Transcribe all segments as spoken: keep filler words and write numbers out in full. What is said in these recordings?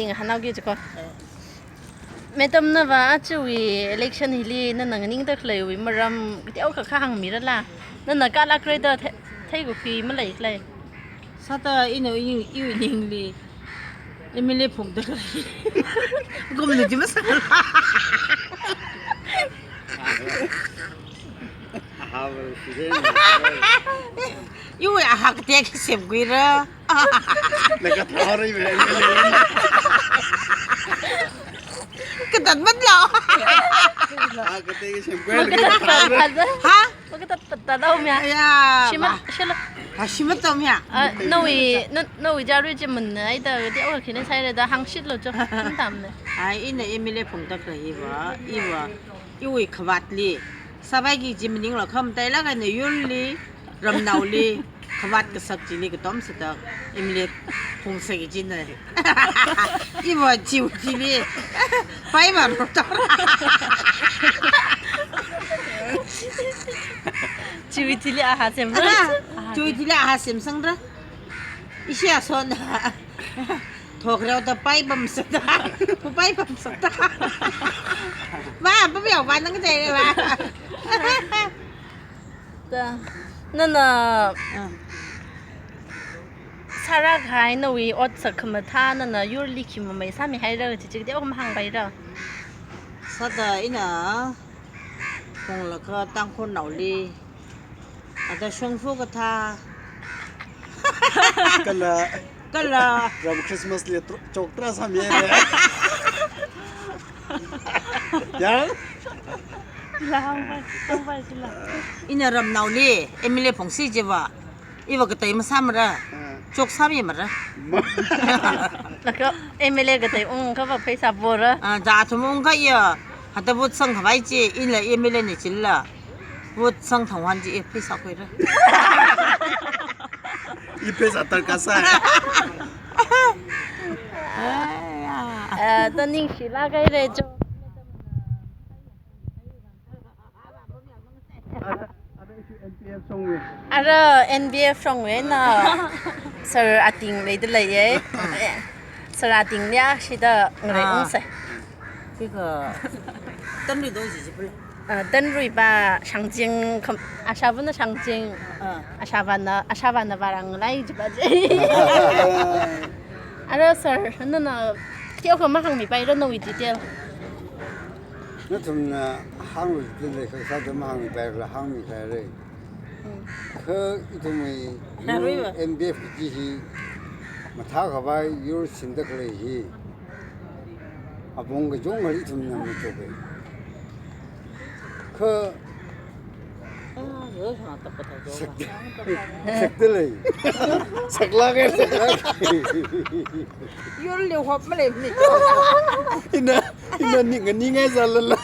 Ning hanaoki chiko. Madam, nava ajawui election hili nana nganingda khaleiwui maram teokha kahāng mirala? Nana kalākra da thei, theikakhui maleikhala? Sāda ina i, iwui ningli M L A phungda khalei. Kumna chi masā. Iwui aha katek semkhuira. Laga thāra iwui M L A. Katat matlo. Aha katek semkhuira. Ha? Makatat patat haomiya. Ya, shima, ma. Shila. Ha, shima tomiya. Ah, nawui, na, nawui jarui chi mun na, ai da, di awa khina saira da hāngshitlo cho. Tamne. Ai, ina M L A phungda khalei hiva, iva, iwui khavātli. Sāvaiki chi maninglo kham tailāk eina yurli, ramnaoli, khavāt kasak chili katom sāda M L A phungsāki china. Iva chiwui thili. Pai ma rota. Chiwui thili aha semra. Chiwui thili aha semsangra. Ishi asona. Thokrao da pai bam sāda. Pai bam sāda. Ba, ba biao ba nang jai ba. Da, nana, ah, sāra kahai nawui otsak khamathā nana yurli khi mamei sāmihaira kaji chi teokha mahāngpaira. Sāda ina phunglaga Tangkhulnaoli, ada shongfa kathā. Kala. Kala. Ram Christmas li tr-, chok tarā sāmihaira. Ya? Ina ramnaoli M L A phungsi jiva. Iva katei masāmara. Ah. Chok sāmimara. Ma. Laga M L A katei ungkha va pheisā pora. Ah, ja athum ungkha ya. Hata vote sangkhavai chi, ila M L A na chila. Vote sangthang wan chi, eh, pheisā khuira. I pheisā tarākha sā. Ai, ya. Eh, da ningshilāk haira cho. Ara N B F shongwui eina Sir Ating leida leiya. Sir Ating liya shida ngarei ungsei. Kika tanrui dong ji ji pula. Ah, tanrui pa Shangching kham, ashāvana Shangching. Ah. Ashāvana, ashāvana Varang lai ji pa ji. Ara sir, nana teokha mahāngmipaira nawui detail. Nathumna hānglui detail leikha sāda mahāngmipaira, hāngmikhaira. Mm. Kha ithumwui N B F kaji hi mathākhavai yur sinda khalei hi. Apong kachungkha ithumna machuka. Kha sak-, sakda lei. Saklāk hai. Yurli hop maleimana. Ina, ina ning, nganingai sālala.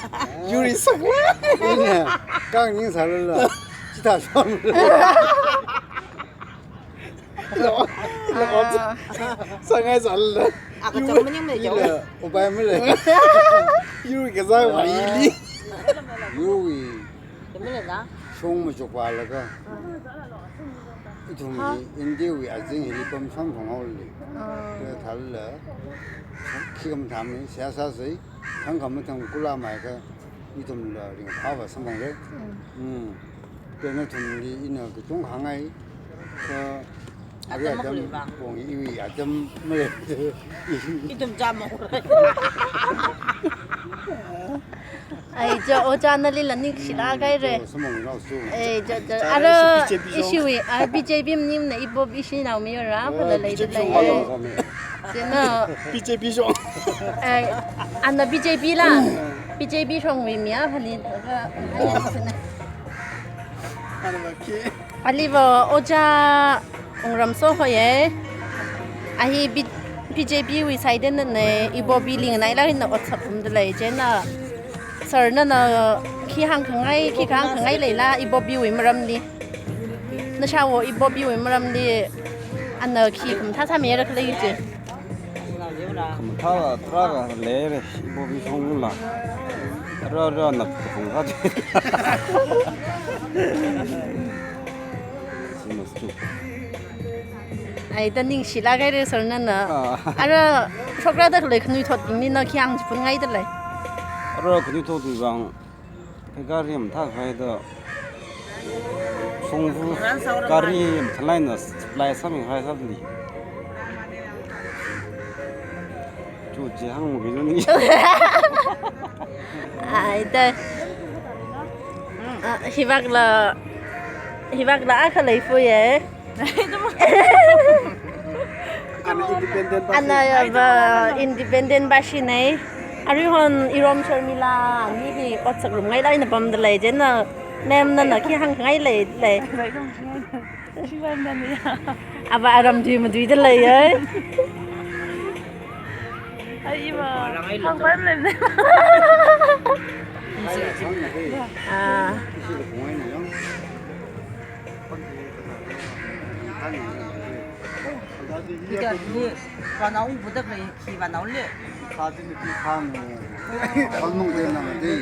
Yurli saklāk. Ina, kangning sālala. Chithā shon. Lo, lo, sāngai sālala. Aka chang maning mei jau. Ila, upai malei. Yurli kazā wa ili. Yurli. Shong machukpalaga. Ithumwui India wui azing hili pamsang phanghaoli. Ah. Kha thālala. Khi khamathāmei, siyasa sei. Thang khamathāng kula maikha. Ithumla ringphāva samphangra. Mm. Mm. Kha nathumli ina kachungkha hāngngai. Kha atam, atam makhuiva. Pong iwui atam malei. Ithum chāmang. Ai, cho, ojā nalila ningshilāk haira. Cho, samang nao su. Ai, cho, cho. Cha, ara, ishi B J P shong. Ishiwui, ah, B J P maningmana ibob ishi naomayara, ah, phala leida B J P shong leiya. Walo kami. Chieina. B J P shong. Ai, ana B J P la. B J P shongwui mi akhali. Ana ba khi. Aliva ojā Wungramso hoiya. Ahi B-, B J P wui side na ne, ibob ili nganailāk eina otsak phungda lei chieina. Sir nana khi hāngkhangai, khikha hāngkhangai leila, ibob iwui maramli. Nashāwo ibob iwui maramli, ana khi khamathā sāmira khalei chi. Khamathā tarākha leira, ibob ishongla. Rā, rā, na kaphung kha. Simas chu. Ai, da ningshilāk haira sir nana. Ah. Ara, shokra da khalei khanuithotbingli na khi hāngchiphun ngaidalei? Ara khanuithotbing vang, pheikar rim thākhaida, shongfa gari mathālāk eina supply sāmihai sāli. Chu chi hāngmagailu ni. Ai, da. Ah, hivākla, hivākla akha leifui e. Ana independent pa. Ana ya ba independent pa shinei. Aruihon irom Sharmila ni hi ot sāngarum ngailāk eina pamdalei, chieina ma'am nana khi hāngngai leilei? Ava aram tui matuidalei e. Ai, iva hāngpam leimana. Ah. Ika ni, vānao ungpuda khalei khi vānao le. Kha chi ni khi khang. Khamung de nang de.